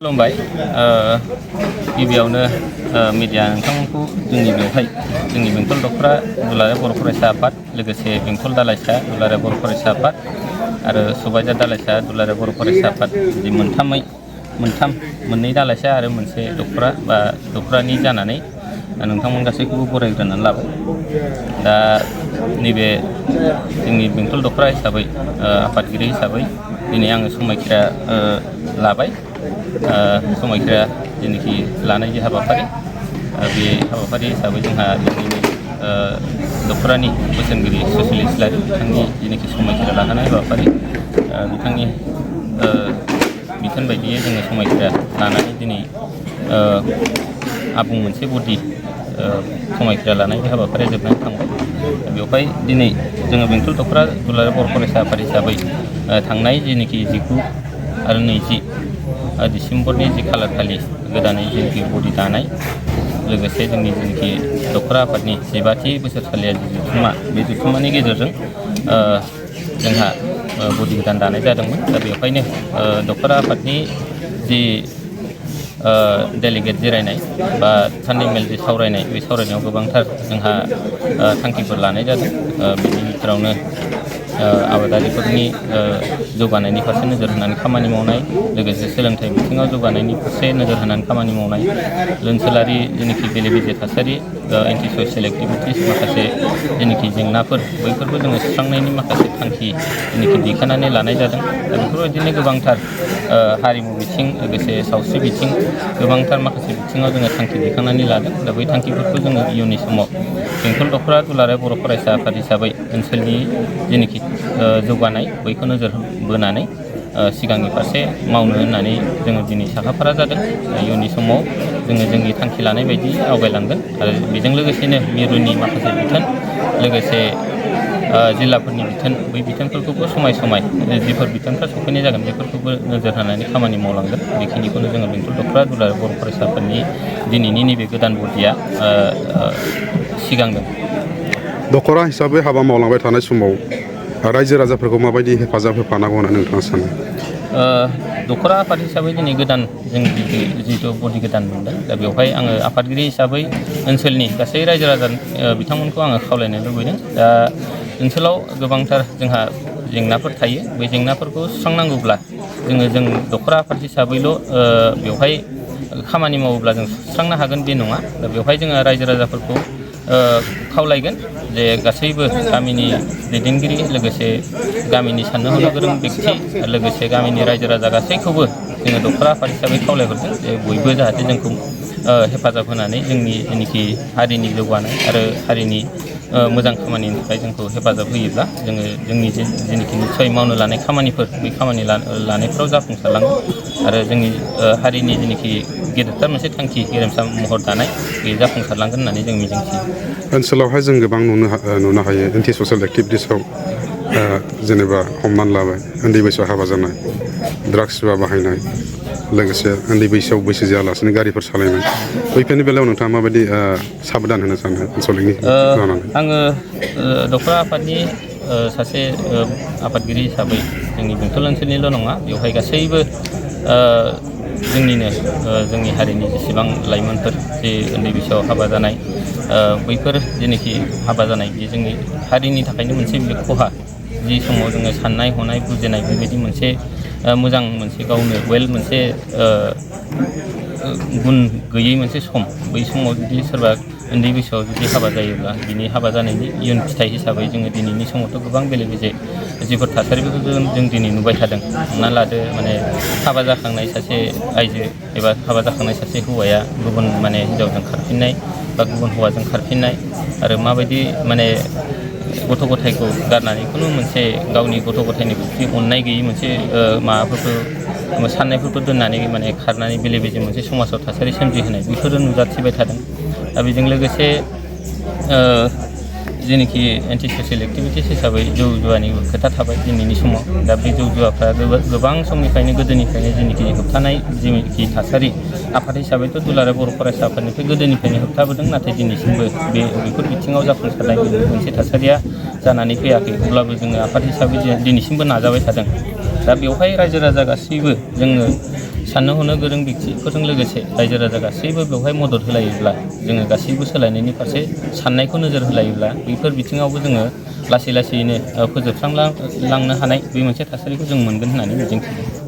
खुलुमबाय गिबियावनो मिडिया नोंथांमोनखौ जोंनि बेवहाय जोंनि बेंटल दखरा दुलाराय बर' फरायसा आफाद लोगोसे बेंटल दालाइसा दुलाराय बर' फरायसा आफाद आरो सुबाइजार दालाइसा दुलाराय बर' फरायसा आफाद बिदि मोननै दालाइसा आरो मोनसे दखरा बा दखरानि जानानै नोंथांमोन गासैखौबो बरायग्रोनानै लाबाय। दा नैबे जोंनि बेंटल दखरा हिसाबै आफादगिरि हिसाबै दिनै आङो समायखिरा लाबाय। समायखिरा जेनाखि लानाय जे हाबाफारि बे हाबाफारि हिसाबै जोंहा जोंनि दखरानि बोसोनगिरि ससियेल इस्लारि बिथांनि जेनाखि समायखिरा लाहोनाय हाबाफारि बिथांनि बिथोन बायदियै जोङो समायखिरा लानानै दिनै आबुं मोनसे बडि समायखिरा लानाय बे हाबाफारिया जोबनानै थांबाय। बेवहाय दिनै जोङो बेंटल दखरा दुलाराय बर' फरायसा आफाद हिसाबै थांनाय जेनाखि 19 आरो 20 डिसेम्बरनि जि खालार खालि गोदानै जेनाखि बडि दानाय लोगोसे जोंनि जेनाखि दखरा आफादनि 15थि बोसोरसालिया जि जथुम्मा बे जथुम्मानि गेजेरजों जोंहा बडि गोदान दानाय जादोंमोन। दा बेवहायनो दखरा आफादनि जि डेलिगेट जिरायनाय बा साननै मेल जि सावरायनाय बे सावरायनायाव गोबांथार जोंहा थांखिफोर लानाय जादों। बिनि गेजेरावनो आबादारिफोरनि जौगानायनि फारसे नोजोर होनानै खामानि मावनाय लोगोसे सोलोंथाइ बिथिङाव जौगानायनि फारसे नोजोर होनानै खामानि मावनाय ओनसोलारि जेनाखि बेले बेजे थासारि एन्टि ससियेल एक्टिभिटिस माखासे जेनाखि जेंनाफोर बैफोरखौ जोङो सुस्रांनायनि माखासे थांखि जेनाखि दैखांनानै लानाय जादों। दा बेफोरबायदिनो गोबांथार हारिमु बिथिं लोगोसे सावस्रि बिथिं गोबांथार माखासे बिथिङाव जोङो थांखि दैखांनानै लादों। दा बै थांखिफोरखौ जोङो इयुननि समाव बेंटल दखरा दुलाराय बर' फरायसा आफाद हिसाबै ओनसोलनि जेनाखि जौगानाय बैखौ नोजोर बोनानै सिगांनि फारसे मावनो होननानै जोङो दिनै साखाफारा जादों। इयुननि समाव जोङो जोंनि थांखि लानाय बायदि आवगायलांगोन आरो बेजों लोगोसेनो मिरुनि माखासे बिथोन लोगोसे जिल्लाफोरनि बिथोन बै बिथोनफोरखौबो समाय जिफोर बिथोनफ्रा सफैनाय जागोन बेफोरखौबो नोजोर होनानै खामानि मावलांगोन। बेखिनिखौनो जोङो बेंटल दखरा दुलाराय बर' फरायसा आफादनि दिनैनि नैबे गोदान बडिया सिगांदों। दखरा हिसाबै हाबा मावलांबाय थानाय समाव रायजो राजाफोरखौ माबायदि हेफाजाब होफानांगौ होननानै नोंथाङा सानो? दखरा आफाद हिसाबै दिनै गोदान जों जिहेतु बडि गोदान मोनदों। दा बेवहाय आङो आफादगिरि हिसाबै ओनसोलनि गासै रायजो राजा बिथांमोनखौ आङो खावलायनो लुबैदों। दा ओनसोलाव गोबांथार जोंहा जेंनाफोर थायो। बै जेंनाफोरखौ सुस्रांनांगौब्ला जों दखरा आफाद हिसाबैल' बेवहाय खामानि मावोब्ला जों सुस्रांनो हागोन बे नङा। दा बेवहाय जोङो रायजो राजाफोरखौ खावलायगोन जे गासैबो गामिनि दैदेनगिरि लोगोसे गामिनि साननो हनो गोरों बेक्ति लोगोसे गामिनि रायजो राजा गासैखौबो जोङो दखरा आफाद हिसाबै खावलायहरदों जे बयबो जाहाथे जोंखौ हेफाजाब होनानै जोंनि जेनाखि हारिनि जौगानाय आरो हारिनि मोजां खामानिनि थाखाय जोंखौ हेफाजाब होयोब्ला जोङो जोंनि जेनाखि निस्सय मावनो लानाय खामानिफोर बै खामानि लानायफ्राव जाफुंसारलांगोन आरो जोंनि हारिनि जेनाखि गेदेरथार मोनसे थांखि गेरेमसा महर दानाय बे जाफुंसारलांगोन होननानै जों मिजिंथियो। ओनसोलावहाय जों गोबां नुनो हायो एन्टि ससियेल एक्टिभिटिसआव जेनेबा हमनानै लाबाय उन्दै बैसोआव हाबा जानाय, ड्राग्स बाहायनाय लोगोसे उन्दै बैसोआव बैसो जायालासिनो गारिफोर सालायनाय बैफोरनि बेलायाव नोंथाङा माबायदि साबधान होनो सानो ओनसोलनि जानानै? आङो दखरा आफादनि सासे आफादगिरि हिसाबै जोंनि बेंटल ओनसोलनिल' नङा बेवहाय गासैबो जोंनि हारिनि जेसेबां लाइमोनफोर जे उन्दै बैसोआव हाबा जानाय बैफोर जेनाखि हाबा जानाय बे जोंनि हारिनि थाखायनो मोनसे बे खहा। जि समाव जोङो साननाय हनाय बुजिनाय बेबायदि मोनसे मोजां मोनसे गावनो मोनसे गुन गैयै मोनसे सम बै समाव जुदि सोरबा उन्दै बैसोआव जुदि हाबा जायोब्ला बिनि हाबा जानायनि इयुन फिथाइ हिसाबै जोङो दिनैनि समावथ' गोबां बेले बेजे जिफोर थासारिफोरखौ जों दिनै नुबाय थादों। हमना लादो माने हाबा जाखांनाय सासे आइजो एबा हाबा जाखांनाय सासे हौवाया गुबुन हिनजावजों खारफिननाय बा गुबुन हौवाजों खारफिननाय आरो माबायदि गथ' गथायखौ गारनानै खुनु मोनसे गावनि गथ' गथायनि प्रति अननाय गैयै मोनसे माबाफोरखौ साननायफोरखौ दोननानै खारनानै बेले बेजे मोनसे समाजाव थासारि सोमजिहोनाय बेफोरो नुजाथिबाय थादों। दा बेजों लोगोसे जेनाखि एन्टि ससियेल एक्टिभिटिस हिसाबै जौ जुवानि खोथा थाबाय दिनैनि समाव। दा बे जौ जुवाफ्रा गोबां समनिफ्रायनो गोदोनिफ्रायनो जेनाखि होबथानाय जेनाखि थासारि आफाद हिसाबैथ' दुलाराय बर' फरायसा आफादनिफ्राय गोदोनिफ्रायनो होबथाबोदों। नाथाय दिनैसिमबो बेफोर बिथिङाव जाफुंसारनाय मोनसे थासारिया जानानै फैयाखै। अब्लाबो जोङो आफाद हिसाबै दिनैसिमबो नाजाबाय थादों। दा बेवहाय रायजो राजा गासैबो जोङो साननो हनो गोरों व्यक्तिफोरजों लोगोसे रायजो राजा गासैबो बेवहाय मदद होलायोब्ला जोङो गासैबो सोलायनायनि फारसे साननायखौ नोजोर होलायोब्ला बेफोर बिथिङावबो जोङो लासै लासैनो फोजोबस्रांलांनो हानाय बे मोनसे थासारिखौ जों मोनगोन होननानै मिजिंथियो।